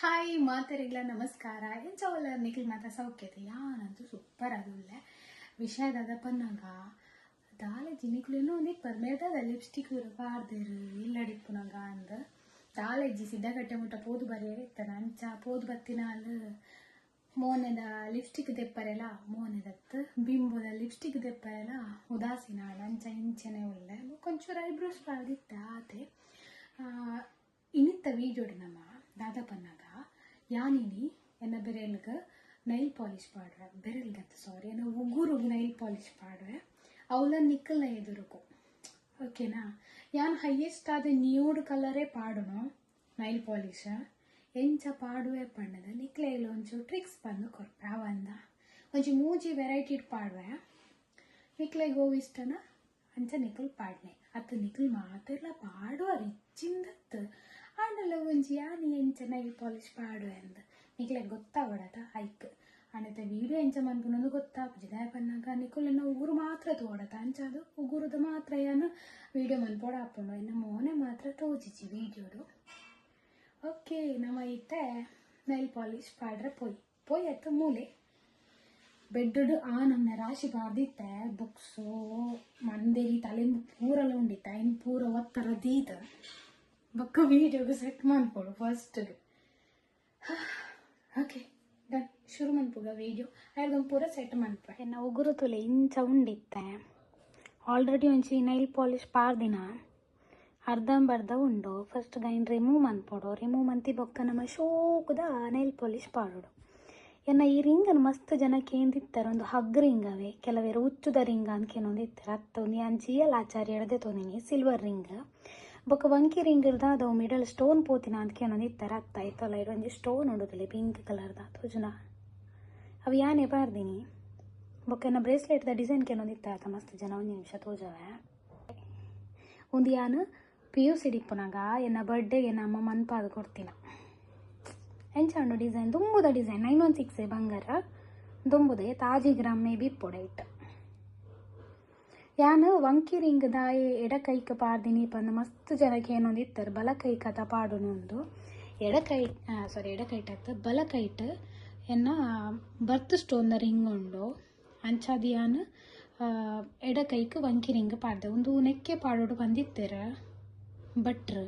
Hi, ಮಾತೆರೆಗ್ಲ ನಮಸ್ಕಾರ. ಎಂಚ ಉಲ್ಲರ್ ನಿಕ್ಲ್ ಮಾತ? ಸೌಖ್ಯತೆ? ಯಾನಂತೂ ಸೂಪರ್ ಆದುಲ್ಲೆ. ವಿಷಯ ದಾದ ಪನ್ನಗ, ದಾಲೆಜಿ ನಿಕ್ಲು ಎನ್ನೊಂದಿಪ್ಪರ್, ಮೇರ್ ದಾದ ಲಿಪ್ಸ್ಟಿಕ್ ಪೂರ ಪಾಡ್ದೆರ್ ಇಲ್ಲಡಿಪ್ಪುನಗ ಅಂದ್. ದಾಲೆಜಿ ಸಿದ್ದಕಟ್ಟೆ ಮುಟ್ಟ ಪೋದು ಬರ್ಯೆರೆ ಇತ್ತನ. ಅಂಚ ಪೋದು ಬತ್ತಿನಾಲ್ ಮೋನೆದ ಲಿಪ್ಸ್ಟಿಕ್ ದೆಪ್ಪರೆಲ, ಮೋನೆದತ್ ಬಿಂಬೊದ ಲಿಪ್ಸ್ಟಿಕ್ ದೆಪ್ಪರೆಲ ಉದಾಸೀನ ಆಂಡ್. ಅಂಚ ಇಂಚನೆ ಉಲ್ಲೆ. ಬೊಕ ಒಂಚೂರು ಐಬ್ರೋಸ್ ಪಾಡ್ದಿತ್ತೆ, ಆತೆ. ಇನಿತ್ತ ವೀಡಿಯೋಡ್ ನಮ ದಾದ ಪನ್ನಗ, ಯಾನಿನಿ ಎನ್ನ ಬೆರೆಲ್ಗ್ ನೈಲ್ ಪಾಲಿಶ್ ಪಾಡುವೆ. ಬೆರೆಲ್ಗತ್ತ, ಸಾರಿ, ಎನ್ನ ಉಗುರುಗು ನೈಲ್ ಪಾಲಿಶ್ ಪಾಡುವೆ. ಅವಲ ನಿಕ್ಕಲ್ನ ಎದುರುಗು, ಓಕೆನಾ? ಯಾನ್ ಹೈಯೆಸ್ಟ್ ಆದ ನ್ಯೂಡ್ ಕಲರೇ ಪಾಡುನು ನೈಲ್ ಪಾಲಿಶ್. ಎಂಚ ಪಾಡುವೆ ಪಂಡದ ನಿಕ್ಲೆಗ್ಲ ಒಂಚೂರು ಟ್ರಿಕ್ಸ್ ಪಂದ್ ಕೊರ್ಪೆ, ಅವಂದ? ಒಂಜಿ ಮೂಜಿ ವೆರೈಟಿ ಪಾಡುವೆ. ನಿಕ್ಲೆಗ್ ಒವು ಇಷ್ಟನ ಅಂಚ ನಿಕುಲ್ ಪಾಡ್ನೆ. ಅತ್ತ ನಿಕುಲ್ ಮಾತೆರ್ಲ ಪಾಡುವರ್, ಇಜ್ಜಿಂದತ್. ಆಂಡಲ ಒಂಜಿ ಯಾನ್ ಎಂಚ ನೈಲ್ ಪಾಲಿಶ್ ಪಾಡುವೆ ಅಂದ್ ನಿಕ್ಲೆಗ್ ಗೊತ್ತಾವಡತ ಐಕ್. ಆಂಡ ವೀಡಿಯೋ ಎಂಚ ಮನ್ಪುನಂದು ಗೊತ್ತಾಪುಜಿ. ದಾಯೆ ಪನ್ನಗ ನಿಕುಲೆನ ಉಗುರು ಮಾತ್ರ ತೋಡತ. ಅಂಚಾದ್ ಉಗುರುದ ಮಾತ್ರ ಯಾನ್ ವೀಡಿಯೋ ಮನ್ಪೊಡು ಆಪುಂಡು. ಎನ್ನ ಮೋನೆ ಮಾತ್ರ ತೋಜಿಜಿ ವೀಡಿಯೋಡು. ಓಕೆ, ನಮ ಇತ್ತೆ ನೈಲ್ ಪಾಲಿಶ್ ಪಾಡ್ರೆ ಪೋಯಿ. ಪೋಯಿ ಅತ್ತ, ಮೂಲೆ ಬೆಡ್ಡ್ ಆ ನಮ್ನೆ ರಾಶಿ ಪಾಡ್ದಿತ್ತೆ. ಬುಕ್ಸು, ಮಂದೆರಿ ತಲೆ ಪೂರಲ ಉಂಡಿತ್ತ. ಐನ್ ಪೂರ ಒತ್ತರ ದೀದ್ ಬೊಕ್ಕ ವೀಡಿಯೋಗ್ ಸೆಟ್ ಮನ್ಪೊಡು ಫಸ್ಟ್. ಓಕೆ, ಡನ್, ಶುರು ಮನ್ಪುಗ ವೀಡಿಯೋ. ಐರ್ದ್ ಪೂರ ಸೆಟ್ ಮನ್ಪ. ಎನ್ನ ಉಗುರು ತುಲೆ, ಇಂಚ ಉಂಡಿತ್ತೆ. ಆಲ್ರೆಡಿ ಒಂಜಿ ನೈಲ್ ಪಾಲಿಶ್ ಪಾಡ್ದಿನ ಅರ್ಧಂಬರ್ಧ ಉಂಡು. ಫಸ್ಟ್ ಐನ್ ರಿಮೂವ್ ಮನ್ಪೊಡು. ರಿಮೂವ್ ಮಂತಿ ಬೊಕ್ಕ ನಮ್ಮ ಶೋಕುದ ನೈಲ್ ಪಾಲಿಶ್ ಪಾಡೊಡು. ಎನ್ನ ಈ ರಿಂಗನ್ ಮಸ್ತ್ ಜನ ಕೇಂದಿತ್ತಾರೆ. ಒಂದು ಹಗ್ ರಿಂಗ್ ಅವೇ. ಕೆಲವೆರ್ ಉಚ್ಚುದ ರಿಂಗ್ ಅಂತ ಕೇನೊಂದಿತ್ತಾರೆ. ಅತ್ತ, ಒಂದು ಯಾನ್ ಜಿ ಎಲ್ ಆಚಾರ್ಯ ತೋದಿನಿ, ಸಿಲ್ವರ್ ರಿಂಗ್. ಬೊಕ್ಕ ವಂಕಿ ರಿಂಗ್ ಇರ್ದ ಅದು ಮಿಡಲ್ ಸ್ಟೋನ್ ಪೋತಿನ ಅಂತ ಕೇನೊಂದಿತ್ತಾರೆ. ಅತ್ತ, ಐತಲ್ಲ ಒಂಜಿ ಸ್ಟೋನ್ ಉಂಡುದಿಲ್ಲ, ಪಿಂಕ್ ಕಲರ್ದ ತೋಜುನ? ಅವು ಯಾನೇ ಪಾಡ್ದಿನಿ. ಬೊಕ್ಕ ಎನ್ನ ಬ್ರೇಸ್ಲೆಟ್ ದ ಡಿಸೈನ್ ಕೇನೊಂದಿತ್ತಾರೆ ಮಸ್ತ್ ಜನ. ಒಂಜಿ ನಿಮಿಷ, ತೋಜವೆ. ಒಂದು ಯಾನ್ ಪಿಯುಸಿ ಇಪ್ಪುನಾಗ ಎನ್ನ ಬರ್ಡೇ ಎನ್ನ ಅಮ್ಮ ಮನ್ಪಾದ್ ಕೊಡ್ತಿನ. ಎಂಚ ಉಂಡು ಡಿಸೈನ್? ದುಂಬುದ ಡಿಸೈನ್, 916 ಬಂಗಾರ ದುಂಬುದೆ. ತಾಜಿ ಗ್ರಾಮ್ ಮೇ ಬಿ ಇಪ್ಪೊಡೆ ಇಟ್ಟು. ಯಾನ್ ವಂಕಿ ರಿಂಗ್ ದಾಯೆ ಎಡ ಕೈಕ್ ಪಾಡ್ದಿನಿ ಪಂದ್ ಮಸ್ತ್ ಜನ ಕೇನೊಂದಿತ್ತಾರೆ. ಬಲ ಕೈ ಕಥ ಪಾಡುನು ಒಂದು. ಎಡ ಕೈ, ಸಾರಿ, ಎಡ ಕೈಟ್ ಅತ್ತ, ಬಲ ಕೈಟ್ ಎನ್ನ ಬರ್ತ್ ಸ್ಟೋನ್ ದ ರಿಂಗ್ ಉಂಡು. ಅಂಚಾದ್ ಯಾನ್ ಎಡ ಕೈಕ್ ವಂಕಿ ರಿಂಗ್ ಪಾಡ್ದೆ. ಒಂದು ನೆಕ್ಕೆ ಪಾಡೋಡು ಬಂದಿತ್ತೆರ್ ಭಟ್ರು.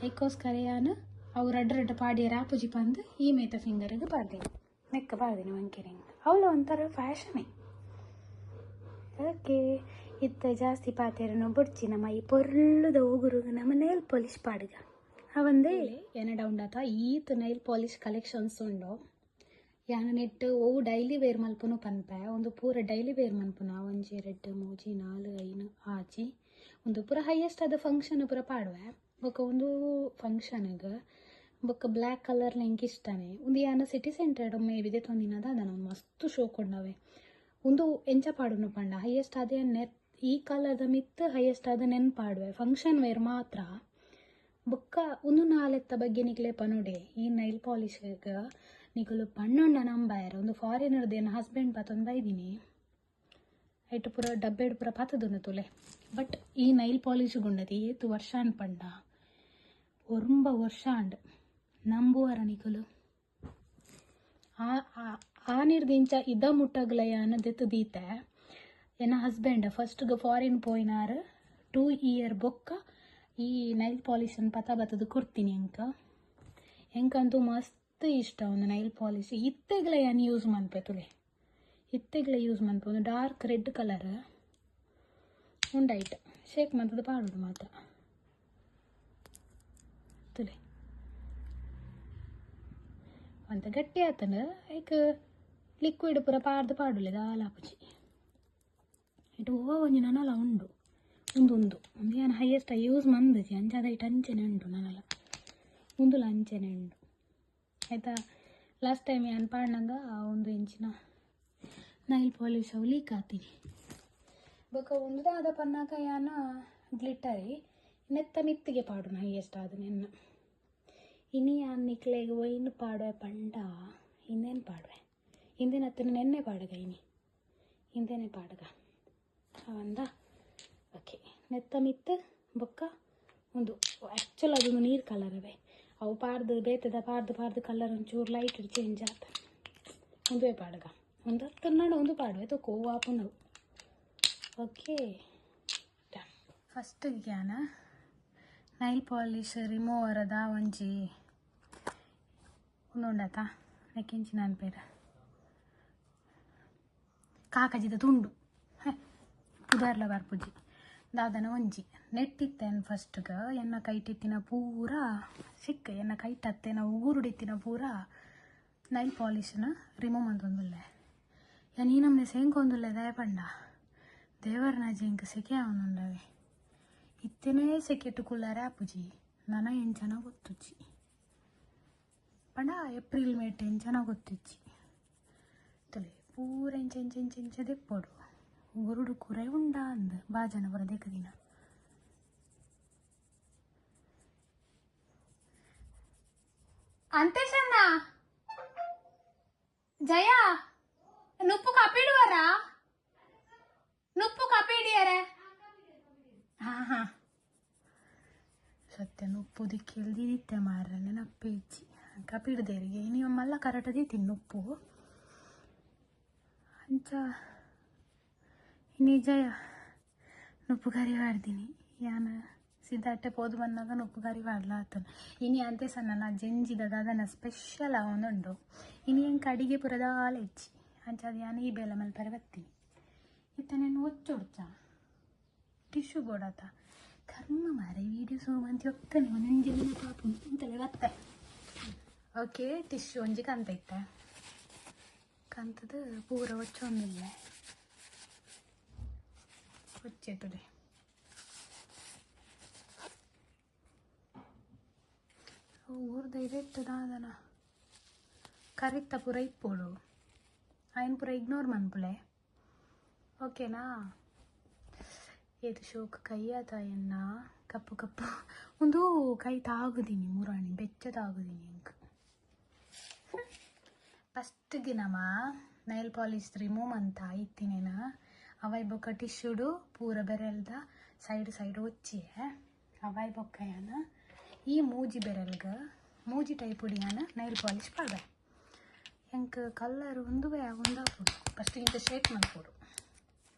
ಐಕೋಸ್ಕರ ಯಾನ್ ಅವು ರಡ್ಡ್ ರಡ್ಡ್ ಪಾಡಿಯರ ಆಪುಜಿ ಪಂದ್ ಈ ಮೇತ ಫಿಂಗರ್ಗೆ ಪಾಡ್ದಿನಿ, ನೆಕ್ಕ ಪಾಡ್ದಿನಿ ವಂಕಿ ರಿಂಗ್. ಅವಳು ಒಂಥರ ಫ್ಯಾಷನೇ. ಓಕೆ, ಇತ್ತೆ ಜಾಸ್ತಿ ಪಾತೆರನು ಬುಡ್ಚಿ. ನಮ್ಮ ಈ ಪೊರ್ಲುದ ಉಗುರುಗು ನಮ್ಮ ನೈಲ್ ಪಾಲಿಶ್ ಪಾಡುಗ, ಅವಂದೇ? ಎನ್ನಡ ಉಂಡತ ಈತ್ ನೈಲ್ ಪಾಲಿಶ್ ಕಲೆಕ್ಷನ್ಸ್ ಉಂಡು. ಯಾನ್ ನೆಟ್ ಒವು ಡೈಲಿ ವೇರ್ ಮಲ್ಪುನು ಪನ್ಪೆ. ಒಂದು ಪೂರ ಡೈಲಿ ವೇರ್ ಮನ್ಪುನ. ಒಂಜಿ, ರಡ್ಡ್, ಮೂಜಿ, ನಾಲ್, ಐನ್, ಆಜಿ. ಒಂದು ಪೂರ ಹೈಯೆಸ್ಟ್ ಆದ ಫಂಕ್ಷನ್ ಪೂರ ಪಾಡುವೆ. ಬೊಕ ಒಂದು ಫಂಕ್ಷನ್ಗ್. ಬೊಕ್ಕ ಬ್ಲ್ಯಾಕ್ ಕಲರ್ ಎಂಕ್ ಇಷ್ಟನೇ. ಒಂದು ಯಾನ್ ಸಿಟಿ ಸೆಂಟರ್ ಮೇ ಬಿ ದೆತೊಂದಿನ ದಾದ. ಮಸ್ತ್ ಶೋಕ್ ಉಂಡವೆ. ಉಂದು ಎಂಚ ಪಾಡುನು ಪಂಡ, ಹೈಯೆಸ್ಟ್ ಆದ ನೆತ್ ಈ ಕಲರ್ದ ಮಿತ್ತ್ ಹೈಯೆಸ್ಟ್ ಆದ ನೆನ್ ಪಾಡುವೆ, ಫಂಕ್ಷನ್ ವೇರ್ ಮಾತ್ರ. ಬೊಕ್ಕ ಉಂದು ನಾಲೆತ್ತ ಬಗ್ಗೆ ನಿಕ್ಲೆ ಪನೊಡೆ. ಈ ನೈಲ್ ಪಾಲಿಶ್ ನಿಕುಲು ಪಣ್ಣುಂಡ ನಂಬಾಯರ್. ಒಂದು ಫಾರಿನರ್ ಎನ್ನ ಹಸ್ಬೆಂಡ್ ಪತೊಂದು ಬೈದಿನಿ. ಐಟ್ ಪೂರ ಡಬ್ಬೆಡ್ ಪೂರ ಪತದುಂಡು ತುಲೆ. ಬಟ್ ಈ ನೈಲ್ ಪಾಲಿಶ್ ಗುಂಡತಿ ಏತ್ ವರ್ಷ ಪಂಡ, 9 ವರ್ಷ ಆಂಡ್. ನಂಬುವರ ನಿಕುಲು? ಆ ಆನಿರ್ದಿಂಚ ಇದ ಮುಟ್ಟಗ್ಲ ಯಾನ್ ದೆತ್ತು ದೀತೆ. ಎನ್ನ ಹಸ್ಬೆಂಡ್ ಫಸ್ಟ್ಗೆ ಫಾರಿನ್ ಪೋಯಿನಾರ್. 2 ಇಯರ್ ಬೊಕ್ಕ ಈ ನೈಲ್ ಪಾಲಿಶ್ ಪತ ಬತ್ತದು ಕೊರ್ತೀನಿ ಎಂಕ. ಎಂಕಂತೂ ಮಸ್ತ್ ಇಷ್ಟ ಒಂದು ನೈಲ್ ಪಾಲಿಶ್. ಇತ್ತೆಗ್ಲ ಯಾನ್ ಯೂಸ್ ಮನ್ಪೆ ತುಲೆ, ಇತ್ತೆಗ್ಲ ಯೂಸ್ ಮನ್ಪೆ. ಒಂದು ಡಾರ್ಕ್ ರೆಡ್ ಕಲರ್ ಉಂಡೈಟ್. ಶೇಕ್ ಮಂತದ ಪಾಡೋದು ಮಾತ್ರ. ತುಲೆ, ಅಂತ ಗಟ್ಟಿ ಆತಂಡ. ಐಕ್ ಲಿಕ್ವಿಡ್ ಪೂರ ಪಾಡ್ದು ಪಾಡುಲೆ, ದಾಲ ಆಪುಜಿ. ಇಟ್ಟು ಹೂವು ಒಂಜಿ ನನಲ ಉಂಡು. ಉಂದು ಉಂದು ಉಂದು ಯಾನ್ ಹೈಯೆಸ್ಟ್ ಯೂಸ್ ಮಂದಿಜಿ. ಅಂಚಾದ ಐಟ್ ಅಂಚೆನೆ ಉಂಡು ನನಲ. ಉಂದುಲ ಅಂಚೆನೆ ಉಂಡು, ಆಯ್ತಾ? ಲಾಸ್ಟ್ ಟೈಮ್ ಯಾನ್ ಪಾಡ್ನಗ ಒಂದು ಇಂಚಿನ ನೈಲ್ ಪಾಲಿಶ್ ಅವು ಲೀಕ್ ಆತೀನಿ. ಬೊಕ ಉಂದು ದಾದ ಪನ್ನಾಗ, ಯಾನ ಗ್ಲಿಟರಿ ನೆತ್ತ ಮಿತ್ತಿಗೆ ಪಾಡುನ ಹೈಯೆಸ್ಟ್ ಆದ ನೆನ್ನ. ಇನಿ ಯಾನ್ ನಿಕ್ಲೆಗ್ ಒಯ್ನ್ ಪಾಡುವೆ ಪಂಡ, ಇಂದೇನು ಪಾಡುವೆ? ಇಂದೇನ ಹತ್ತಿರ ನೆನ್ನೆ ಪಾಡುಗ. ಇನಿ ಇಂದೇನೆ ಪಾಡುಗ, ಅವಂದ? ಓಕೆ, ನೆತ್ತ ಮಿತ್ತು ಬೊಕ್ಕ ಒಂದು ಆ್ಯಕ್ಚುಲ್ ಅದೊಂದು ನೀರು ಕಲರ್ ಅವೇ. ಅವು ಪಾಡ್ದು ಬೇತೆದ ಪಾಡ್ದು ಪಾಡ್ದು ಕಲರ್ ಒಂಚೂರು ಲೈಟ್ ಚೇಂಜ್ ಆತ. ಉಂದುವೇ ಪಾಡ್ಗ ಒಂದು ಹತ್ತನ್ನಾಡ ಒಂದು ಪಾಡುವೆ ತೂಕ ಹೂವು ಆಪುನವು. ಓಕೆ, ಫಸ್ಟ್ ಗ್ಯಾನ ನೈಲ್ ಪಾಲಿಶ್ ರಿಮೂವರ್ ಅದ ಒಂಜಿ ಉಂದು ಉಂಡತ ನೆಕ್ಕಿಂಚಿ ನನ್ನ ಪೇರು ಕಾಕಜಿದ ತುಂಡು ಪುದರ್ಲ ಬರ್ಪುಜಿ ದಾದನ ಒಂಜಿ ನೆಟ್ಟಿತ್ತೇನು ಫಸ್ಟ್ಗೆ ಎನ್ನ ಕೈಟಿತ್ತಿನ ಪೂರ ಸಿಕ್ಕ ಎನ್ನ ಕೈಟತ್ತೇನ ಉಗುರುಡಿತ್ತಿನ ಪೂರ ನೈಲ್ ಪಾಲಿಶ್ನ ರಿಮೂವ್ ಮಂತೊಂದುಲ್ಲೆ. ಯಾನ್ ಈ ನಮ್ನೆ ಸೇಂಕೊಂದುಲ್ಲೆ ದಾಯೆ ಪಂಡ ದೇವರ್ನ ಜಿಂಕ್ ಸೆಕೆ ಆವೊಂದುಂಡವೆ. ಇತ್ತೆನೇ ಸೆಕೆಟ್ ಕುಲ್ಲರೆ ಆಪುಜಿ ನನ ಎಂಚನ ಗೊತ್ತುಜ್ಜಿ ಪಂಡ ಏಪ್ರಿಲ್ ಮೇಟ್ ಎಂಚನ ಗೊತ್ತುಜ್ಜಿ. ತೂಲೆ ಪೂರ ಎಂಚ ಎಂಚ ಎಂಚ ಎಂಚ ದೆಪ್ಪೊಡು ಉಗುರುಡು ಕುರೆ ಉಂಡಾ ಅಂದ್ ಬಾಜನ ಪೂರ ದೆಕ್ಕುದಿನ. ಅಂತೇಶಣ್ಣ ಜಯ ನುಪ್ಪು ಕಾಪಿಡುವರಾ? ನುಪ್ಪು ಕಾಪಿ ಹಿಡಿಯರೆ? ಹಾ ಹಾ ಸತ್ಯ ನುಪ್ಪು ದಿಕ್ಕೆಲ್ದಿತ್ತೆ ಮಾರ್ರೆ ನೆನಪೇ ಇಜ್ಜಿ. ಕಾಪಿ ಹಿಡ್ದೇರಿಗೆ ಇನಿ ಮಲ್ಲ ಕರೆಕ್ಟ್ ದೀತೀನಿ ನುಪ್ಪು ಅಂಚ ಇನಿ ಜಯ ನುಪ್ಪು ಕರಿ ಪಾಡ್ದಿನಿ. ಯಾನ್ ಸೀದಾ ಪೋದು ಬನ್ನಗ ನುಪ್ಪು ಕರಿ ಪಾಡ್ಲ ಆತನ. ಇನಿ ಅಂತೆ ಸಣ್ಣ ಜೆಂಜಿದ ದಾದನ ಸ್ಪೆಷಲ್ ಆವೊಂದುಂಡು. ಇನಿ ಎಂಕ್ ಅಡಿಗೆ ಪೂರ ದಾಲ ಇಜ್ಜಿ ಅಂಚಾದ್ ಯಾನ್ ಈ ಬೇಲೆ ಮಲ್ಪರೆ ಬತ್ತೀನಿ. ಇತ್ತೆ ನೆನ್ ಒಚ್ಚೊಡ್ಚ ಟಿಶ್ಯೂ ಬೋಡಾತ ಕರ್ಮ ಮಾರೆ ವೀಡಿಯೋ ಶುರು ಮಂತಿ ಹೋಗ್ತಾನೆ ಒಂದೊಂಜಿ ದಿನ ಪಾಪ ಅಂತಲೇ ಬತ್ತೆ. ಓಕೆ, ಟಿಶ್ಯೂ ಒಂಜಿ ಕಂತ ಇತ್ತೆ ಕಂತದ ಪೂರ ಒಚ್ಚೊಂದಿಲ್ಲ ಒಚ್ಚೆತುಲೆ ಊರ್ದ ಇರೆಟ್ಟು ದಾದನ ಕರಿತ ಪೂರ ಇಪ್ಪೊಡು ಅಯಿನ್ ಪೂರ ಇಗ್ನೋರ್ ಮನ್ಪುಲೆ. ಓಕೆನಾ? ಏತ್ ಶೋಕ್ ಕೈ ಆತ ಎನ್ನ ಕಪ್ಪು ಕಪ್ಪು ಉಂದು ಕೈ ತಾಗುದೀನಿ ಮುರಾಣಿ ಬೆಚ್ಚ ತಾಗುದೀನಿ ಎಂಕ್. ಫಸ್ಟ್ ನಮ ನೈಲ್ ಪಾಲಿಶ್ ರಿಮೂವ್ ಮಂತ ಇತ್ತಿನೇನ ಅವಾಯ್ ಬೊಕ್ಕ ಟಿಶ್ಯೂಡು ಪೂರ ಬೆರೆಲ್ದ ಸೈಡ್ ಸೈಡ್ ಒಚ್ಚಿಯೆ ಅವಾಯ್ ಬೊಕ್ಕ ಯಾನ್ ಈ ಮೂಜಿ ಬೆರೆಲ್ಗ್ ಮೂಜಿ ಟೈಪುಡು ಯಾನ್ ನೈಲ್ ಪಾಲಿಶ್ ಪಾಡ್ವೆ. ಎಂಕ್ ಕಲ್ಲರ್ ಉಂದುವೇ ಉಂದಾಪುಂಡು. ಫಸ್ಟ್ ಇಂಚ ಶೇಕ್ ಮನ್ಪೊಡು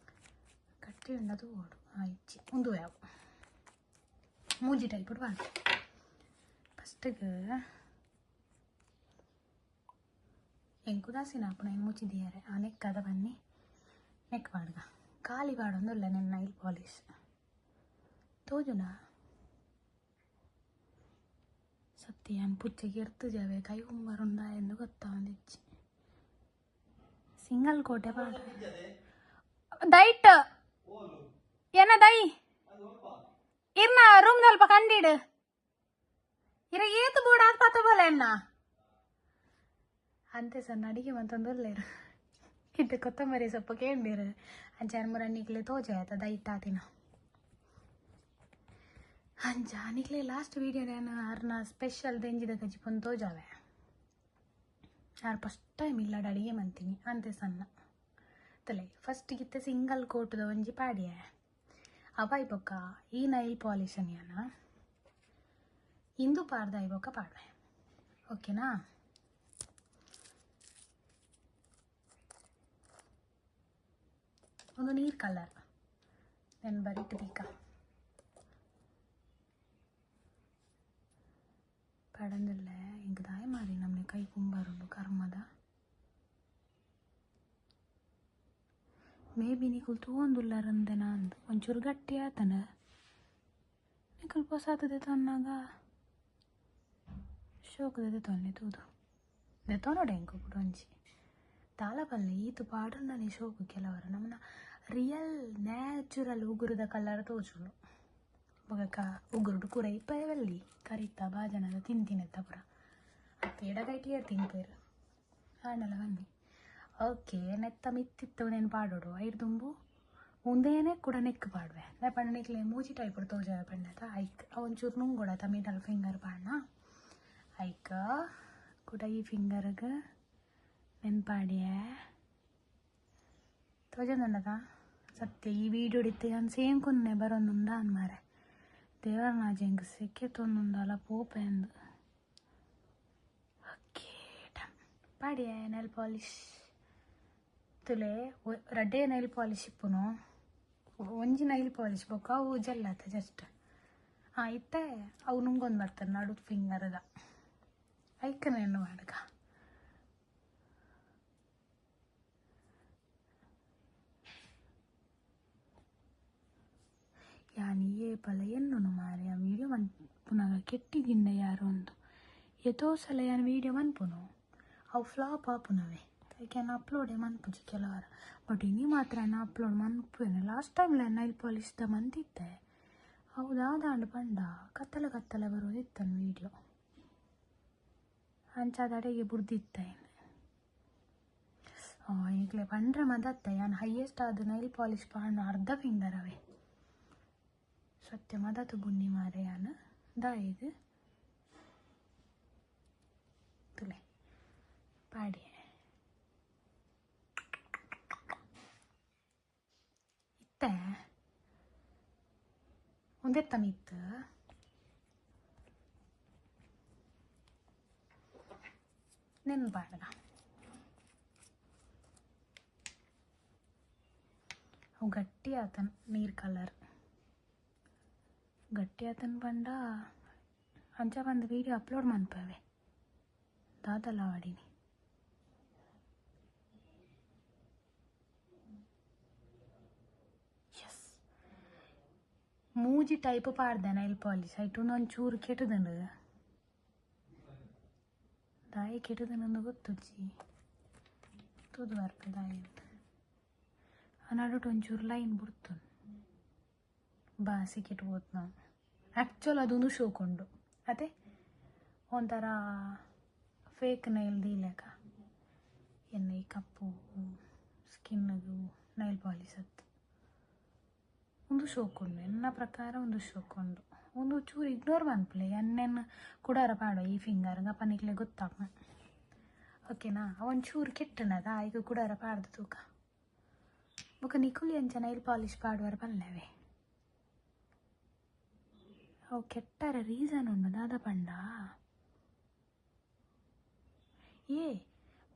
ಗಟ್ಟಿ ಉಂಡದು ಬೋಡು ಇಜ್ಜಿ ಉಂದುವೇ ಅವು ಮೂಜಿ ಟೈಪುಡು ಪಾಡ್ವೆ. ಫಸ್ಟ್ಗ್ ಎಂಕ್ ಉದಾಸೀನ ಆಪುಂಡು ಐನ್ ಮುಚ್ಚಿ ದೀಯರೆ ಆ ನೆಕ್ ಅದ ಬನ್ನಿ ನೆಕ್ ಪಾಡ್ಗ ಖಾಲಿ ಪಾಡೊಂದುಲ್ಲೆ ನೆನ್ ನೈಲ್ ಪಾಲಿಶ್ ತೋಜುನಾ? ಸತ್ಯ ಯಾನ್ ಪುಚ್ಚೆಗ್ ಎರ್ತುಜವೆ ಕೈ ಉಂಬರುಂಡ ಎಂದು ಗೊತ್ತಾವೊಂದಿಜ್ಜಿ. ಸಿಂಗಲ್ ಕೋಟೆ ಪಾಡ ದೈಟ್ ಏನ ದೈ ಇರ್ನ ರೂಮ್ ದಲ್ಪ ಕಂಡಿಡು ಇರ ಏತ್ ಬೋಡ ಆತ್ ಪತ್ತ ಬೋಲ ಎನ್ನ ಅಂತೆ ಸಣ್ಣ ಅಡಿಗೆ ಮಂತೊಂದುಲ್ಲೆರ್ ಇತ್ತೆ ಕೊತ್ತಂಬರಿ ಸೊಪ್ಪು ಕೇಂಡಿರು ಅಂಚ ಮುರ ನಿಕ್ಲೆ ತೋಜಾಯತ ದೈಟ್ ಆತಿನ. ಅಂಚ ನಿಕ್ಲೆ ಲಾಸ್ಟ್ ವೀಡಿಯೋ ನಾನು ಅರ್ನ ಸ್ಪೆಷಲ್ ದೆಂಜಿದ ಕಜಿಪುನ್ ತೋಜಾವೆ. ಯಾರು ಫಸ್ಟ್ ಟೈಮ್ ಇಲ್ಲಡ್ ಅಡಿಗೆ ಮಂತೀನಿ ಅಂತೆ ಸಣ್ಣ ತಲೆ ಫಸ್ಟ್ ಇತ್ತೆ ಸಿಂಗಲ್ ಕೋಟುದ ಒಂಜಿ ಪಾಡಿಯೆ ಅವಾಯ್ ಬೊಕ್ಕ ಈ ನೈಲ್ ಪಾಲಿಶ್ ಯಾನ ಇಂದು ಪಾಡ್ದ ಬೊಕ್ಕ ಪಾಡ್ವೆ. ಓಕೆನಾ? ಒಂದು ನೀರು ಕಲರ್ ನೆನ್ ಬರಿಟ್ ದೀಕ ಪಡಂದಿಲ್ಲ ಎಂಕ್ ದಾಯ ಮಾರಿ ನಮ್ನೆ ಕೈ ಕುಂಬರುಂಡು ಕರ್ಮದ. ಮೇ ಬಿ ನಿಕುಲು ತೂವೊಂದುಲ್ಲರಂದೆನ ಅಂದ್ ಒಂಚೂರು ಗಟ್ಟಿ ಆತನ ನಿಕುಲು ಪೊಸಾತ್ ದೆತೊನ್ನಾಗ ಶೋಕುದ ದೆತೊನ್ನೆ ತೂದು ದೆತೊನೊಡೆ ಎಂಕ್ ಕುಡ ಒಂಜಿ ದಾಲ ಪಲ್ಲೆ ಈತ್ ಪಾಡುಂಡನೆ ಶೋಕು ಕೆಲವರು ನಮನ ರಿಯಲ್ ನ್ಯಾಚುರಲ್ ಉಗುರುದ ಕಲರ್ ತೋಜುಂಡು. ಬೊಕ ಉಗುರುಡು ಕುರ ಇಪ್ಪರೆ ಬಲ್ಲಿ ಕರಿತ ಬಾಜನದ ತಿಂತಿನೆತ್ತ ಪೂರ ಅತ್ತ ಎಡಗೈಟ್ ಏರ್ ತಿನ್ಪೆರ್ ಆಂಡಲ ಬನ್ನಿ. ಓಕೆ, ನೆತ್ತ ಮಿತ್ತಿತ್ತು ಉಂದೆನ್ ಪಾಡೊಡು ಐರ್ ದುಂಬು ಉಂದೇನೆ ಕುಡ ನೆಕ್ ಪಾಡುವೆ ದಾಯೆ ಪಂಡ ನಿಕ್ಲೆ ಮೂಜಿ ಟೈಪುಡು ತೋಜಾವೆ ಪಂಡತ ಐಕ್ ಒಂಚೂರು ನುಂಗೊಡತ ಮಿಡಲ್ ಫಿಂಗರ್ ಪಾಡ್ನ ಐಕ್ ಕುಡ ಈ ಫಿಂಗರ್ಗ್ ನೆನ್ ಪಾಡ್ಯೆ ತೋಜೊಂದುಂಡತ. ಸತ್ಯ ಈ ವೀಡಿಯೋಡ್ ಇತ್ತೆ ಯಾನ್ ಸೇಂಕುನ್ನೆ ಬರೊಂದುಂಡ ಅಂದ್ ಮಾರ್ರೆ ದೇವರ್ನಾಜಿ ಎಂಕ್ ಸೆಕೆ ತೊಂದುಂಡಲ ಪೋಪೆ ಅಂದ್. ಪಾಡಿಯೆ ನೈಲ್ ಪಾಲಿಶ್ ತುಲೆ ರಡ್ಡೆ ನೈಲ್ ಪಾಲಿಶ್ ಇಪ್ಪುನು ಒಂಜಿ ನೈಲ್ ಪಾಲಿಶ್ ಬೊಕ್ಕ ಅವು ಜೆಲ್ ಆತ ಜಸ್ಟ್ ಹಾಂ ಇತ್ತೆ ಅವು ನುಂಗೊಂದು ಬರ್ತಾರೆ ನಡು ಫಿಂಗರ್ದ ಐಕನೇನು ಮಾಡಕ ಯಾನ್ ಏಪಲ ಎನ್ನುನು ಮಾರೆ ಆ ವೀಡಿಯೋ ಮನ್ಪುನಗ ಕೆಟ್ಟಿದಿಂಡ ಯಾರು ಒಂದು ಏತೋ ಸಲ ಯಾನ್ ವೀಡಿಯೋ ಮನ್ಪುನು ಅವು ಫ್ಲಾಪ್ ಆಪುನವೆ ಐಕ್ ಅಪ್ಲೋಡೆ ಮನ್ಪುಜಿ ಕೆಲವರ ಬಟ್ ಇನಿ ಮಾತ್ರ ಅಪ್ಲೋಡ್ ಮನ್ಪುವೆನೆ ಲಾಸ್ಟ್ ಟೈಮ್ ನೈಲ್ ಪಾಲಿಶ್ ದ ಮಂತಿತ್ತೆ ಅವು ದಾದಾಂಡ್ ಪಂಡ ಕತ್ತಲೆ ಕತ್ತಲೆ ಬರೋದಿತ್ತನು ವೀಡಿಯೋ ಅಂಚಾದ ಅಡೆಗೆ ಬುಡ್ದಿತ್ತೆ ಈಗಲೇ ಪಂಡ್ರೆ ಮದತ್ತೆ ಯಾನ್ ಹೈಯೆಸ್ಟ್ ಆದ್ ನೈಲ್ ಪಾಲಿಶ್ ಪಾಡ್ನ ಅರ್ಧ ಫಿಂಗರ್ ಅವೇ ಸತ್ಯ ಮದತು ಬುನ್ನಿ ಮಾರೆ ಯಾನ್ ದಾಯೆಗ್ ತುಲೆ ಪಾಡಿಯೆ ಇತ್ತೆ ಉಂದೆತ್ತ ಮಿತ್ತ್ ನೆನ್ ಪಾಡ್ಗ ಅವು ಗಟ್ಟಿ ಆತನ್ ನೀರು ಕಲರ್ ಗಟ್ಟಿ ಆತನ್ ಪಂಡ ಅಂಚ ಪಂದ್ ವೀಡಿಯೋ ಅಪ್ಲೋಡ್ ಮನ್ಪವೆ ದಾದಲ ವಾಡಿನಿ ಎಸ್ ಮೂಜಿ ಟೈಪ್ ಪಾಡ್ದೆ ನೈಲ್ ಪಾಲಿಶ್ ಐಟ್ ಒಂಚೂರು ಕೆಟ್ಟುದುಂಡು ದಾಯೆ ಕೆಟ್ಟುದುಂಡು ಗೊತ್ತುಜ್ಜಿ ತೂದು ಬರ್ಪೆ ದಾಯೆ ಅಂತ ಆ ನಡುಟು ಒಂಚೂರು ಲೈನ್ ಬುಡ್ತುಂಡು ಬಾಸಿ ಕೆಟ್ಟು ಹೋತ್ ನಾವು ಆ್ಯಕ್ಚುಲ್ ಅದೊಂದು ಶೋಕುಂಡು ಅದೇ ಒಂಥರ ಫೇಕ್ ನೈಲ್ ದೀಲೆಕ ಎನ್ನ ಈ ಕಪ್ಪು ಸ್ಕಿನ್ನಿಗು ನೈಲ್ ಪಾಲಿಶ್ ಅತ್ತು ಒಂದು ಶೋಕುಂಡು ಎನ್ನ ಪ್ರಕಾರ ಒಂದು ಶೋಕುಂಡು ಒಂದು ಚೂರು ಇಗ್ನೋರ್ ಮನ್ಪುಲೆ ಎನ್ನೆನ್ ಕುಡಾರ ಪಾಡುವ ಈ ಫಿಂಗರ್ ಅಪ್ಪ ನಿಕ್ಲೆ ಗೊತ್ತಾಪ ಓಕೆನಾ ಒಂಚೂರು ಕೆಟ್ಟನದ ಐಕ್ ಕುಡಾರ ಪಾಡ್ದು ತೂಕ ಬೊಕ ನಿಕುಲು ಎಂಚ ನೈಲ್ ಪಾಲಿಶ್ ಪಾಡುವರ ಪನ್ಲೆವೆ ಅವು ಕೆಟ್ಟರೆ ರೀಸನ್ ಉಂಡು ದಾದ ಪಂಡ ಏ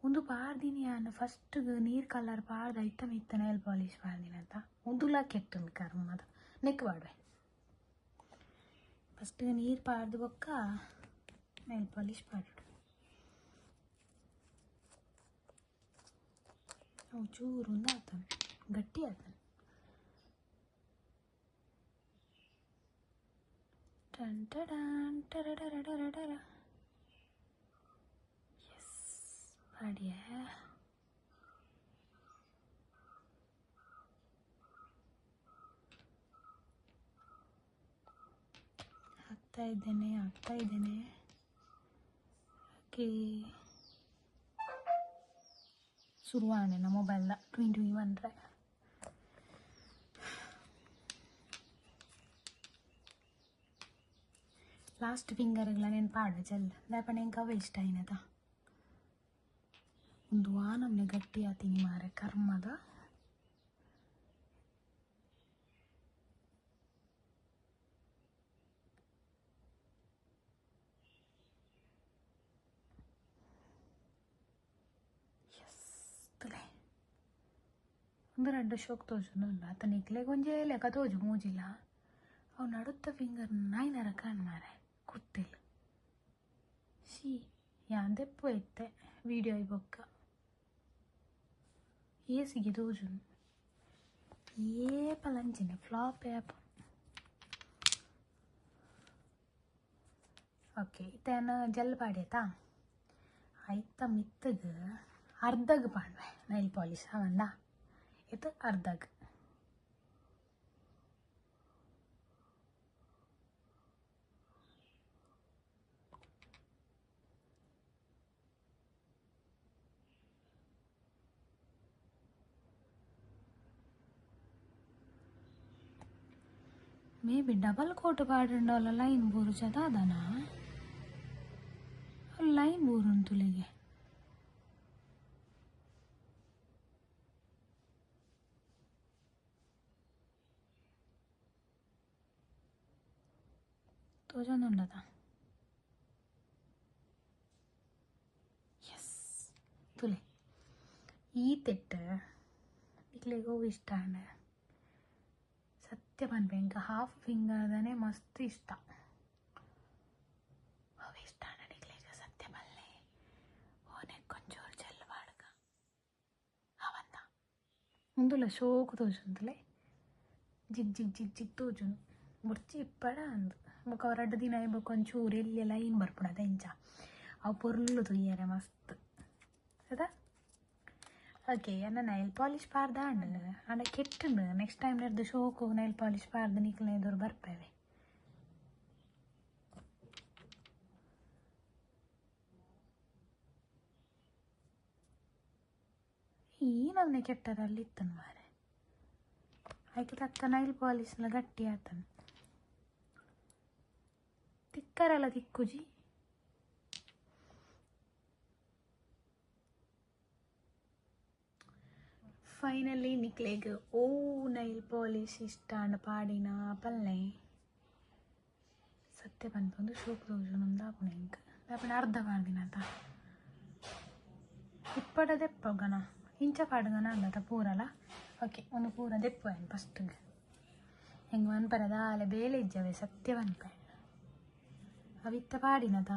ಉಂದು ಪಾಡ್ದಿನಿ ಯಾನ್ ಫಸ್ಟ್ ನೀರ್ ಕಲರ್ ಪಾಡ್ದ್ ಐತ ಮಿತ್ತ್ ನೈಲ್ ಪಾಲಿಶ್ ಪಾಡ್ದಿನತ ಉಂದುಲಾ ಕೆಟ್ಟುಂಡು ಕರ್ಮದ ನೆಕ್ ಪಾಡುವೆ ಫಸ್ಟ್ ನೀರು ಪಾಡ್ದು ಬೊಕ್ಕ ನೈಲ್ ಪಾಲಿಶ್ ಪಾಡೋಡು ಅವು ಚೂರು ಉಂದು ಆತನ ಗಟ್ಟಿ ಆತನ ಟನ್ ಟಡಾನ್ ಟರಡರಡರಡರ ಎಸ್ ಪಾಡಿಯೆ ಹಾಕ್ತಾ ಇದ್ದೇನೆ ಹಾಕ್ತಾ ಇದ್ದೇನೆ. ಓಕೆ ಶುರುವಾಣೆ ನಮ್ಮ ಮೊಬೈಲ್ನ ಟ್ವಿನ್ ಟ್ವಿನ್ ಬಂದರೆ ಲಾಸ್ಟ್ ಫಿಂಗರ್ಗಳ నేను ಪಾಡುವೆ ಜೆಲ್ ದಾಯೆ ಎಂಕ್ ಅವೇ ಇಷ್ಟ ಆಯಿನದ ಒಂದು ಆ ನಮ್ನೆ ಗಟ್ಟಿ ಆತೀನಿ ಮಾರೆ ಕರ್ಮದ ಎಸ್ ತುಲೆ ಒಂದು ರಡ್ಡ್ ಶೋಕ್ ತೋಜುಂಡು ಅತ್ತ ನಿಕ್ಲೆಗ್ ಒಂಜೇ ಲೆಕ ತೋಜು ಮೂಜಿಲ ಅವು ನಡುತ್ತ ಫಿಂಗರ್ ನಾಯಿ ನರಕ ಮಾರೆ ಕುತ್ತಿಲ್ she ಯಾನ್ ದೆಪ್ಪು ಇತ್ತೆ ವೀಡಿಯೋ ಬೊಕ್ಕ ಏಸಿಗೆ ತೋಜುಂಡು ಏಪಲ ಅಂಚನೆ ಫ್ಲಾಪ್ ಆಪ್ ಓಕೆ ಇತ್ತೆ ಯಾನ್ ಜೆಲ್ ಪಾಡ್ಯತಾ ಐತ ಮಿತ್ತಗ್ ಅರ್ಧಗ್ ಪಾಡ್ವೆ ನೈಲ್ ಪಾಲಿಶ್ ಅವಂದ ಇದು ಅರ್ಧಗ್ ಮೇ ಬಿ ಡಬಲ್ ಕೋಟ್ ಪಾಡುಂಡಲ ಲೈನ್ ಬೂರುಜ ದಾದನ ಲೈನ್ ಬೂರುಂಡು ತುಲಿಗೆ ತೋಜೊಂದುಂಡದ ಎಸ್ ತುಲೆ ಈತೆಟ್ ನಿಕ್ಲೆಗ್ ಒವು ಇಷ್ಟ ಆಂಡ್ ಸತ್ಯ ಪನ್ಪೆ ಎಂಕ್ ಹಾಫ್ ಫಿಂಗರ್ದನೆ ಮಸ್ತ್ ಇಷ್ಟ ಅವು ಇಷ್ಟ ಆಂಡ ನಿಕ್ಲೆಗ್ ಸತ್ಯ ಪನ್ಲೆ ಓನೆಕ್ ಒಂಚೂರು ಜೆಲ್ ಪಾಡ್ಗ ಅವಂದ ಉಂದುಲ ಶೋಕು ತೋಜುಂಡುಲೆ ಜಿಗ್ ಜಿಗ್ ಜಿಗ್ ಜಿಗ್ ತೋಜುಂಡು ಬೊರ್ಚಿ ಇಪ್ಪಡ ಅಂದ್ ಬೊಕ ಅವು ರಡ್ಡ್ ದಿನ ಆಯಿ ಬೊಕ ಒಂಚೂರು ಎಲ್ಯ ಲೈನ್ ಬರ್ಪುಂಡು ಅತ ಇಂಚ ಅವು ಪೊರ್ಲು ತೂಯೆರೆ ಮಸ್ತ್ ಅತ ಓಕೆ ಎನ್ನ ನೈಲ್ ಪಾಲಿಶ್ ಪಾಡ್ದಾಂಡ್ ಆಂಡ ಕೆಟ್ಟುಂಡು ನೆಕ್ಸ್ಟ್ ಟೈಮ್ ನೆರ್ದ್ ಶೋಕು ನೈಲ್ ಪಾಲಿಶ್ ಪಾಡ್ದ್ ನಿಕ್ಲೆನ ಎದುರು ಬರ್ಪೆವೆ. ಈ ನಮೂನೆ ಕೆಟ್ಟರಲ್ಲಿ ಇತ್ತನ್ ಮಾರೆ ಐಕ್ ತಕ್ಕ ನೈಲ್ ಪಾಲಿಶ್ಲ ಗಟ್ಟಿ ಆತನ್ ತಿಕ್ಕರೆಲ ತಿಕ್ಕುಜಿ. ಫೈನಲಿ ನಿಕ್ಲೆಗ್ ಓ ನೈಲ್ ಪಾಲಿಶ್ ಇಷ್ಟ ಆಂಡ ಪಾಡಿನ ಪಲ್ಲೆ ಸತ್ಯ ಪನ್ಪುಂದು ಶೋಕು ತೋಜುಂಡು ಆಪುಂಡು ಎಂಕ್ ದಾಯೆ ಅರ್ಧ ಪಾಡ್ದಿನತ ಇಪ್ಪಡ ದೆಪ್ಪಗನ ಇಂಚ ಪಾಡ್ಗನ ಅಂದತ ಪೂರಲ ಓಕೆ ಒಂದು ಪೂರ ದೆಪ್ಪು ಏನು ಫಸ್ಟ್ಗೆ ಹೆಂಗೆ ಮನ್ಪರೆ ದಾಲೆ ಬೇಲೆ ಇಜ್ಜವೆ ಸತ್ಯ ಪನ್ಪೆ ಅವಿತ್ತ ಪಾಡಿನತ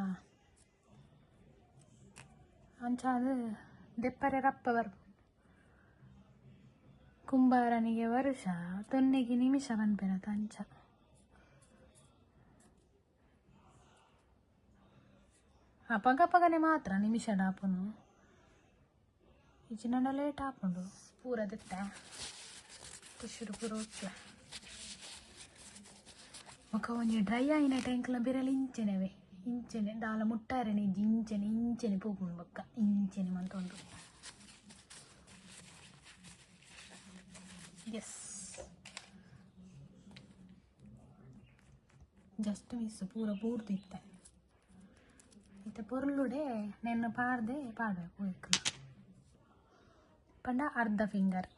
ಅಂಚಾದ್ ದೆಪ್ಪರೆ ರಪ್ಪ ಬರ್ಪುಂಡು ಕುಂಬಾರನಿಗೆ ವರುಷ ತೊನ್ನೆಗೆ ನಿಮಿಷ ಪನ್ಪೆರತ ಅಂಚ ಅಪಗಪಗನೆ ಮಾತ್ರ ನಿಮಿಷ ಡಾಪುನು ಇಜ್ಜಿಂಡ ಲೇಟ್ ಆಪುಂಡು ಪೂರ ದೆತ್ತೆ ಖುಷಿಡ್ ಪೂರ ಉಪ್ಪುಲೆ ಬೊಕ ಒಂಜಿ ಡ್ರೈ ಆಯಿನ ಟೈಂಕ್ಲ ಬಿರಲ್ ಇಂಚೆನೆವೆ ಇಂಚೆನೆ ದಾಲ ಮುಟ್ಟಾರೆನೆ ಇಜ್ಜಿ ಇಂಚೆನೆ ಇಂಚೆನೆ ಪೋಪುಂಡು ಬೊಕ್ಕ ಇಂಚೆನೆ ಮಂತೊಂದು ಎಸ್ ಜಸ್ಟ್ ಮಿಸ್ ಪೂರ ಪೂರ್ತಿ ಇತ್ತೆ ಇತ್ತೆ ಪೊರ್ಲುಡೆ ನೆನ್ನ ಪಾಡ್ದೆ ಪಾಡ್ವೆ ಪೋಯಿಕ್ಲ ಪಂಡ ಅರ್ಧ ಫಿಂಗರ್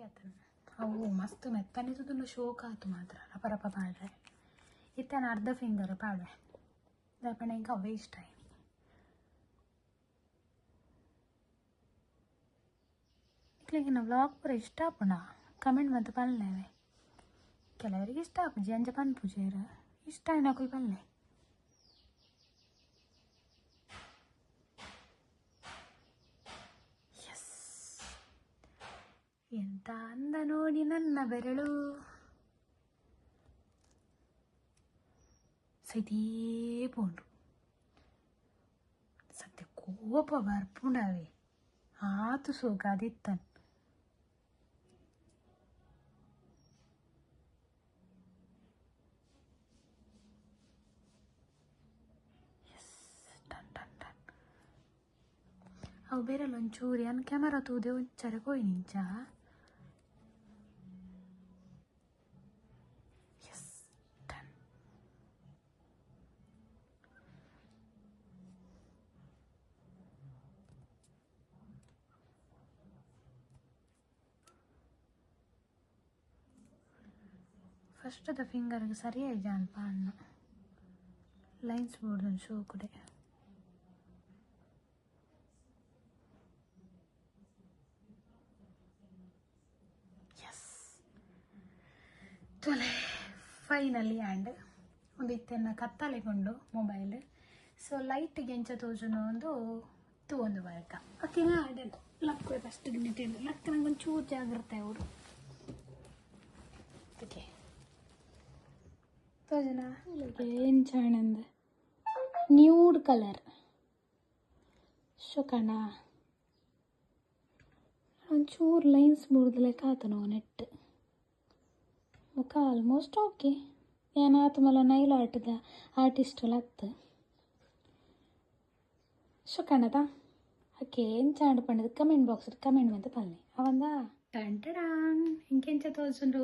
ಆತನ ಅವು ಮಸ್ತ್ ಮೆತ್ತನೆ ತುದುಂಡು ಶೋಕ್ ಆತು ಮಾತ್ರ ರಪ ರಪ ಪಾಡ್ರೆ ಇತ್ತೆ ಅರ್ಧ ಫಿಂಗರ್ ಪಾಡ್ವೆ ದಾಯೆ ಪಂಡ ಎಂಕ್ ಅವೇ ಇಷ್ಟ ಆಯಿನಿ ನಿಕ್ಲೆಗ್ ವ್ಲಾಗ್ ಪೂರ ಇಷ್ಟ ಆಪುಂಡ ಕಮೆಂಟ್ ಮಂತ್ ಪನ್ಲೆ ಕೆಲವರಿಗೆ ಇಷ್ಟ ಆಪುಜಿ ಅಂಚ ಪನ್ಪುಜೆರ್ ಇಷ್ಟ ಆಯಿನಕುಲು ಪನ್ಲೆ ಎಸ್ ಎಂತ ಅಂದ ನೋಡಿ ನನ್ನ ಬೆರಳು ಸೈತೇ ಪೋಂಡು ಸತ್ಯ ಕೋಪ ಬರ್ಪುಂಡವೆ ಆತು ಸೋಕ ಅದಿತ್ತನ್ ಎಸ್ ಡನ್ ಡನ್ ಡನ್ ಅವು ಬೇರೆಲ್ಲ ಒಂಚೂರು ಯಾನ್ ಕ್ಯಾಮರಾ ತೂದೆ ಒಂಚರೆ ಪೋಯಿನಿಂಚ ಎಸ್ ಡನ್ ಫಸ್ಟ್ ದ ಫಿಂಗರ್ಗೆ ಸರಿಯಾಗಿ ಜಾನ್ ಪಾಡ್ನ ಲೈನ್ಸ್ ಬೋರ್ಡ್ ಶೋಕುಡೆ ಎಸ್ ತೊಲೆ ಫೈನಲಿ ಆ್ಯಂಡ್ ಒಂದು ಇತ್ತೆನ್ನ ಕತ್ತಲೆಗೊಂಡು ಮೊಬೈಲ್ ಸೊ ಲೈಟ್ಗೆ ಎಂಚ ತೋಜುನು ಒಂದು ತೂವೊಂದು ಬರಕ ಓಕೆನಾ ಡನ್ ಲಕ್ ಫಸ್ಟ್ ಲಕ್ ನಂಗೆ ಒಂಚೂರು ಜಾಗ್ರತೆ ಅವರು ಓಕೆ ತೋಜನ ಎಂಚಾಣಂದ ನ್ಯೂಡ್ ಕಲರ್ ಶೋಕಣ ಒಂಚೂರು ಲೈನ್ಸ್ ಬೂರ್ದು ಆತನು ನೆಟ್ ಮುಖ ಆಲ್ಮೋಸ್ಟ್ ಓಕೆ ಯಾನ್ ಆತು ಮಲ್ಲ ನೈಲ್ ಆರ್ಟ್ದ ಆರ್ಟಿಸ್ಟ್ ಅತ್ತ ಶೋಕಣದ ಓಕೆ ಎಂಚಾಂಡ್ ಪಂಡದು ಕಮೆಂಟ್ ಬಾಕ್ಸ್ ಕಮೆಂಟ್ ಮಂತ ಪನ್ಲೆ ಅವಂದ ಟಂಟಡಾನ್ ಇಂಕೆಂಚ ತೋಜುಂಡು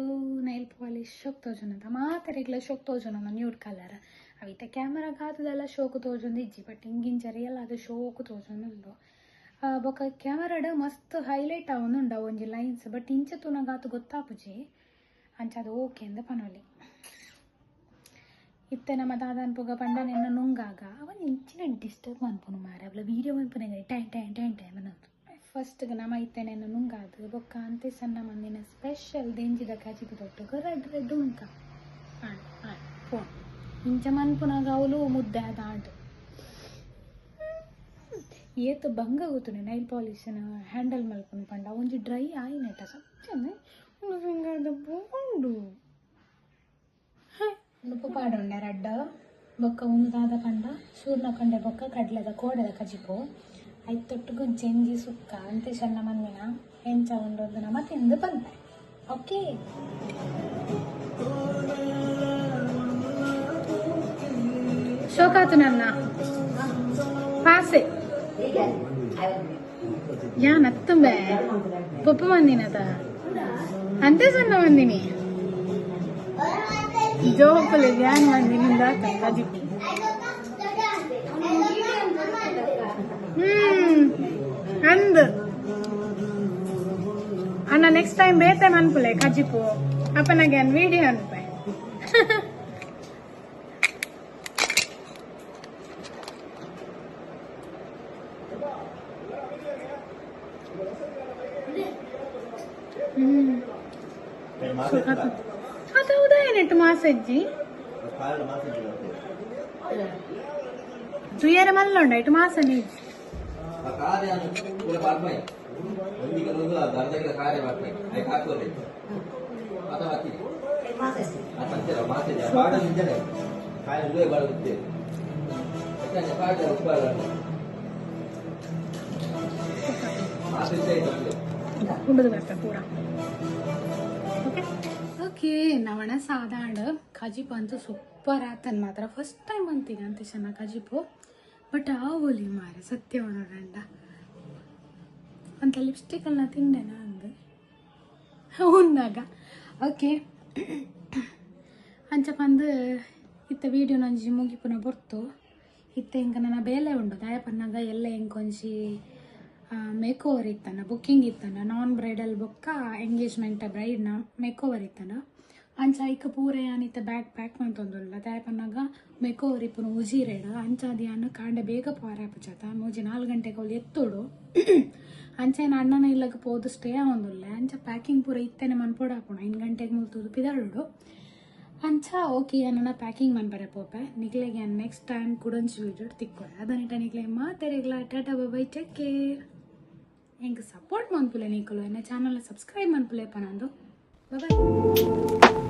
ನೈಲ್ ಪಾಲಿಶ್ ಶೋಕ್ ತೋಜುಂಡು ಮಾತೆರೆಗ್ಲ ಶೋಕ್ ತೋಜುಂಡು ನ್ಯೂಡ್ ಕಲರ್ ಅವಿತ ಕ್ಯಾಮರಾ ಗಾತದೆಲ್ಲ ಶೋಕು ತೋಜೊಂದು ಇಜ್ಜಿ ಬಟ್ ಇಂಗಿಂಚ ರಿಯಲ್ ಆದ್ ಶೋಕು ತೋಜೊಂದುಂಡು ಬೊಕ ಕ್ಯಾಮರಾಡ್ ಮಸ್ತ್ ಹೈಲೈಟ್ ಆವೊಂದುಂಡು ಅವು ಒಂಜಿ ಲೈನ್ಸ್ ಬಟ್ ಇಂಚ ತೂನಗ ಆತ್ ಗೊತ್ತಾಪುಜಿ ಅಂಚ ಅದು ಓಕೆ ಅಂದ್ ಪನೊಲಿ. ಇತ್ತೆ ನಮ್ಮ ದಾದನ್ ಪುಗ ಪಂಡ ನಿನ್ನ ನುಂಗಾಗ ಅವನ್ ಇಂಚಿನ ಡಿಸ್ಟರ್ಬ್ ಮನ್ಪುನು ಮಾರೆ ಅವಳ ವೀಡಿಯೋ ಮನ್ಪುನ ಟೈಮ್ ಟೈಮ್ ಟೈಮ್ ಟೈಮ್ ಅನ್ನೋದು. ಫಸ್ಟ್ ನಮ್ಮ ಇತ್ತೆ ನೆನ್ನ ನುಂಗಾದು ಬೊಕ್ಕ ಅಂತೆ ಸಣ್ಣ ಮಂದಿನ ಸ್ಪೆಷಲ್ ದೆಂಜಿದ ಕಜಿಪು ತೊಟ್ಟುಗು ರೆಡ್ ರೆಡ್ ಉಂಕ ಆಂಡ್ ಆಂಡ್ ಫೋನ್ ಇಂಚ ಮನ್ಪುನಾಗ ಅವಳು ಮುದ್ದೆ ಅದಾಂಡ್ ಏತ್ ಬಂಗ ಗೊತ್ತುಂಡು ನೈಲ್ ಪಾಲಿಶ್ ಹ್ಯಾಂಡಲ್ ಮಲ್ಪುನು ಪಂಡ ಒಂಜಿ ಡ್ರೈ ಆಯಿನೆಟ ಸತ್ಯನೆ ಒಂದು ಫಿಂಗರ್ದ ಪೋಂಡು ಉಪ್ಪು ಪಾಡೊಂಡೆ ರಡ್ಡ್ ಬೊಕ್ಕ ಒಂದು ದಾದ ಪಂಡ ಸೂರ್ಣ ಕಂಡೆ ಬೊಕ್ಕ ಕಡ್ಲೆದ ಕೋಡೆದ ಕಜಿಪು ಐತೊಟ್ಟುಗು ಜೆಂಜಿ ಸುಕ್ಕ ಅಂತೆ ಸಣ್ಣ ಮಂದಿನ ಎಂಚ ಉಂಡು ನಮ್ಮ ತಿಂದು ಪನ್ಪೆ. ಓಕೆ ಶೋಕಾತು ನನ್ನ ಪಾಸೆ ಯಾ ನತ್ತುಂಬೆ ಪೊಪ್ಪು ಮಂದಿನದ ಅಂತೆ ಸಣ್ಣ ಮಂದಿನಿ ಜೋಪಲೆ ಧ್ಯಾನ ಮಂದಿನಿಂದ ಕಜಿಪು. ಅಂದ್ ಅಣ್ಣ ನೆಕ್ಸ್ಟ್ ಟೈಮ್ ಬೇತೆ ಮನ್ಪುಲೆ ಕಜಿಪು ಅಪ್ಪನಾಗೆ ವಿಡಿಯೋ ಅನ್ಪೆ. ಅದು ಹೌದಾ ಏನಿಟ್ಟು ಮಾಸಜ್ಜಿ ತುಯ್ಯರ ಮಲ್ಲೊಂಡ ಇಟ್ಟು ಮಾಸ ನೀಜ್ ಉಂಡದು ಬರ್ತ ಪೂರ. ಓಕೆ ಓಕೆ ನವಣ ಸಾದಾಂಡ್ ಕಜಿಪು ಅಂತೂ ಸೂಪರ್ ಆತನ್ ಮಾತ್ರ ಫಸ್ಟ್ ಟೈಮ್ ಅಂತೀಗ ಅಂತ ಚೆನ್ನ ಕಜಿಪು ಬಟ್ ಆವೊಲಿ ಮಾರೆ ಸತ್ಯ ನೋಡಂಡ ಅಂತ ಲಿಪ್ಸ್ಟಿಕ್ ಎಲ್ಲ ತಿಂಡೆನಾ ಅಂದು ಉಂದಾಗ. ಓಕೆ ಅಂಚ ಪಂದು ಇತ್ತ ವೀಡಿಯೋ ನಂಜಿ ಮುಗಿಪುನ ಬೊರ್ತು ಇತ್ತೆ ಇಂಕ ನನ್ನ ಬೇಲೆ ಉಂಡು ದಾಯ ಪನ್ನಾಗ ಎಲ್ಲ ಇಂಕೊಂಜಿ ಮೇಕ್ ಓವರ್ ಇತ್ತನ ಬುಕ್ಕಿಂಗ್ ಇತ್ತನ ನಾನ್ ಬ್ರೈಡಲ್ ಬೊಕ್ಕ ಎಂಗೇಜ್ಮೆಂಟ್ ಬ್ರೈಡ್ನ ಮೇಕ್ ಓವರ್ ಇತ್ತನ ಅಂಚ ಐಕ ಪೂರ ಯಾನಿತ್ತ ಬ್ಯಾಗ್ ಪ್ಯಾಕ್ ಮಂತೊಂದುಲ್ಲ ದಾಯ ಪನ್ನಾಗ ಮೇಕ್ ಓವರ್ ಇಪ್ಪುನು ಉಜಿರೇಡು ಅಂಚ ಅದು ಯಾನ್ ಕಾಂಡೆ ಬೇಗ ಪೋರೆ ಮೂಜಿ 4 ಗಂಟೆಗೆ ಅವ್ಳು ಎತ್ತೋಡು ಅಂಚ ಏನ್ ಅಣ್ಣನ ಇಲ್ಲಗ ಪೋದು ಸ್ಟೇ ಆವೊಂದುಲ್ಲ ಅಂಚ ಪ್ಯಾಕಿಂಗ್ ಪೂರ ಇತ್ತೇನೆ ಮನ್ಪೊಡಾಪುಣ 5 ಗಂಟೆಗೆ ಮುಲ್ತುದು ಪಿದಾಡೋಡು ಅಂಚ ಓಕೆ ನನ್ನ ಪ್ಯಾಕಿಂಗ್ ಮನ್ಪರೆ ಪೋಪೆ ನಿಕ್ಲೆಗೆ ನೆಕ್ಸ್ಟ್ ಟೈಮ್ ಕುಡೊಂಜಿ ವೀಡಿಯೋ ತಿಕ್ಕೊಳೆ ಅದನಿಟ ನಿಕ್ಲೆ ಮಾತೆರೆಗ್ಲ ಟಾಟಾ ಬಾಯ್ ಟೇಕ್ ಕೇರ್. ಎಂಕ್ ಸಪೋರ್ಟ್ ಮನ್ಪುಲೆ ನಿಕುಲು ಎನ್ನ ಚಾನಲ್ ಸಬ್ಸ್ಕ್ರೈಬ್ ಮನ್ಪುಲೆ ಪನಂದು. ಬಾಯ್.